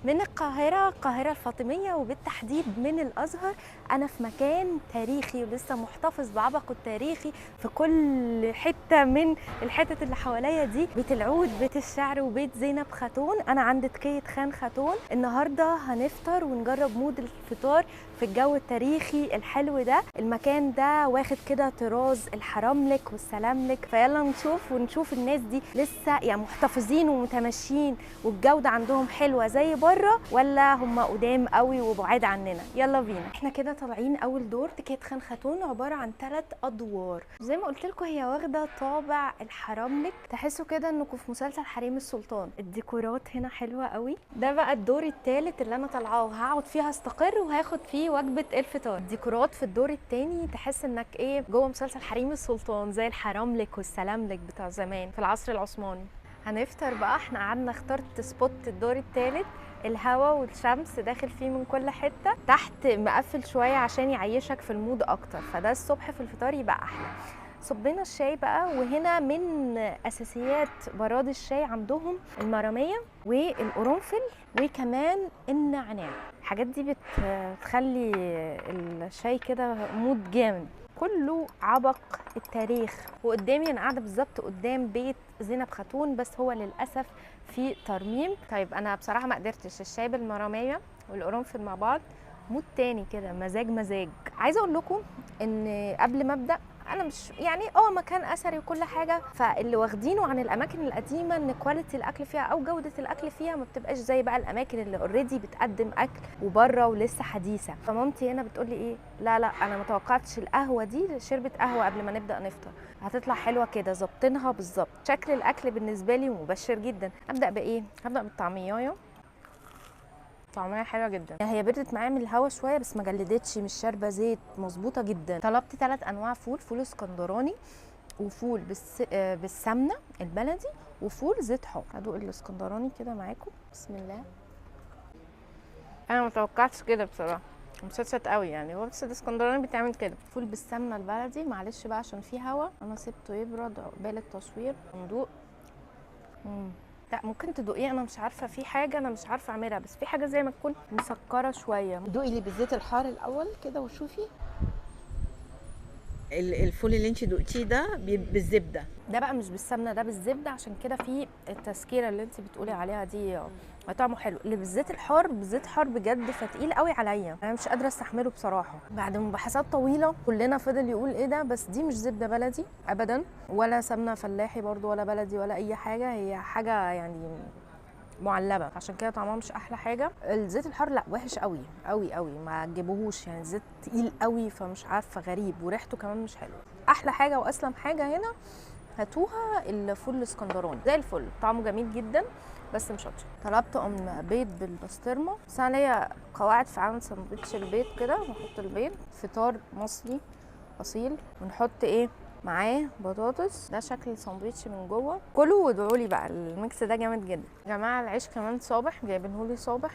من القاهرة، القاهرة الفاطمية، وبالتحديد من الأزهر. أنا في مكان تاريخي ولسه محتفظ بعبقه التاريخي في كل حتة من الحتت اللي حواليا دي، بيت العود، بيت الشعر، وبيت زينب خاتون. أنا عند تكية خان خاتون. النهاردة هنفطر ونجرب mood الفطار في الجو التاريخي الحلو ده. المكان ده واخد كده طراز الحرملك والسلاملك، فيلا نشوف ونشوف الناس دي لسه يعني محتفظين ومتمشين والجودة عندهم حلوة زي بره ولا هم قدام قوي وبعاد عننا. يلا بينا. احنا كده طالعين اول دور. تكية خان خاتون عبارة عن 3 ادوار، زي ما قلت لكم هي واخدة طابع الحرملك، تحسوا كده انكم في مسلسل حريم السلطان. الديكورات هنا حلوة قوي. ده بقى الدور الثالث اللي انا طالعاه، وهقعد فيه هستقر وهاخد فيه وجبة الفطار. الديكورات في الدور الثاني تحس انك ايه جوه مسلسل حريم السلطان، زي الحرملك والسلاملك بتاع زمان في العصر العثماني. هنفطر بقى. احنا قعدنا اخترت spot الدور الثالث، الهوا والشمس داخل فيه من كل حتة، تحت مقفل شوية عشان يعيشك في ال mood اكتر، فده الصبح في الفطار يبقى احلى. صبينا الشاي بقى، وهنا من اساسيات براد الشاي عندهم المراميه والقرنفل وكمان النعناع. الحاجات دي بتخلي الشاي كده mood جامد، كله عبق التاريخ. وقدامي انا قاعدة بالظبط قدام بيت زينب خاتون، بس هو للاسف في ترميم. طيب انا بصراحة ما قدرتش، الشاي بالمراميه والقرنفل مع بعض mood تاني كده، مزاج مزاج. عايزه اقول لكم ان قبل ما ابدا انا مش يعني مكان اثري وكل حاجة، فاللي واخدينه عن الاماكن القديمة ان quality الاكل فيها او جوده الاكل فيها ما بتبقاش زي بقى الاماكن اللي already بتقدم اكل وبره ولسه حديثه. فمامتي هنا بتقول لي ايه، لا لا انا ما توقعتش القهوة دي، شربت قهوة قبل ما نبدا نفطر، هتطلع حلوة كده، ظابطينها بالظبط. شكل الاكل بالنسبة لي مبشر جدا. ابدا بايه؟ هبدا بالطعميه. طعمها حلوة جدا، هي بردت معايا من الهوا شوية بس ما جلدتش، مش شاربه زيت، مظبوطة جدا. طلبت 3 انواع فول، فول اسكندراني وفول بالسمنه البلدي وفول زيت حار. هدوق الاسكندراني كده معاكم، بسم الله. انا ما توقعتش كده بصراحة، مسلسل قوي يعني، هو بس الاسكندراني بيتعمل كده. فول بالسمنه البلدي، معلش بقى عشان فيه هوا انا سبته يبرد عقبال التصوير. ندوق. لا ممكن تدوقيه، انا مش عارفه في حاجة انا مش عارفه اعملها، بس في حاجة زي ما تكون مسكره شوية. دوقي اللي بالزيت الحار الاول كده وشوفي الفول اللي انت دوقتيه ده بالزبده، ده بقى مش بالسمنه، ده بالزبده، عشان كده في التسكيره اللي انت بتقولي عليها دي طعمه حلو. اللي بالزيت الحار، بالزيت حار بجد فتقيل قوي عليا، انا مش قادرة استحمله بصراحة. بعد مباحثات طويلة كلنا فضل يقول ايه ده، بس دي مش زبدة بلدي ابدا، ولا سمنه فلاحي برضو، ولا بلدي، ولا اي حاجة، هي حاجة يعني معلبه، عشان كده طعمها مش احلى حاجة. الزيت الحار لا وحش قوي قوي قوي، ما تجيبوهوش يعني، الزيت تقيل قوي فمش عارفه، غريب، وريحته كمان مش حلوة. احلى حاجة واسلم حاجة هنا هاتوها الفول الاسكندراني، زي الفل، طعمه جميل جدا بس مش شاطر. طلبت بيض بالبسطرمه، بس انا ليا قواعد في عمل سندوتش البيض كده، بحط البيض، فطار مصري اصيل، ونحط ايه معاه بطاطس. ده شكل الساندوتش من جوه. كلوا وادعوا لي بقى، ال mix ده جامد جدا يا جماعة. العيش كمان صابح، جايبينهولي صابح،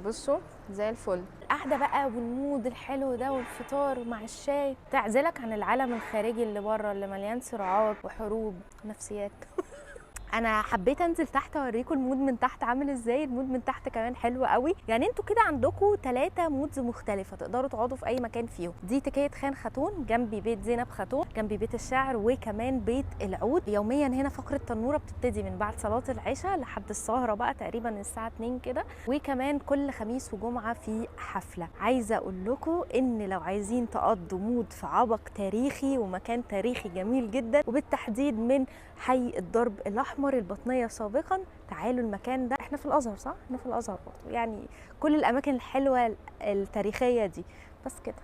بصوا زي الفل. القعدة بقى وال mood الحلو ده والفطار مع الشاي تعزلك عن العالم الخارجي اللي بره اللي مليان صراعات وحروب نفسيات. انا حبيت انزل تحت اوريكم ال mood من تحت عامل ازاي. ال mood من تحت كمان حلو قوي، يعني انتوا كده عندكم 3 moods مختلفة تقدروا تقعدوا في اي مكان فيهم. دي تكية خان خاتون، جنبي بيت زينب خاتون، جنبي بيت الشعر، وكمان بيت العود. يوميا هنا فقره تنوره بتبتدي من بعد صلاة العشاء لحد السهرة بقى تقريبا الساعة 2 كده، وكمان كل خميس وجمعه في حفلة. عايزه اقول لكم ان لو عايزين تقضوا mood في عبق تاريخي ومكان تاريخي جميل جدا، وبالتحديد من حي الدرب الاحمر البطنيه سابقا، تعالوا المكان ده. احنا في الازهر صح؟ احنا في الازهر برضه، يعني كل الاماكن الحلوة التاريخية دي. بس كده.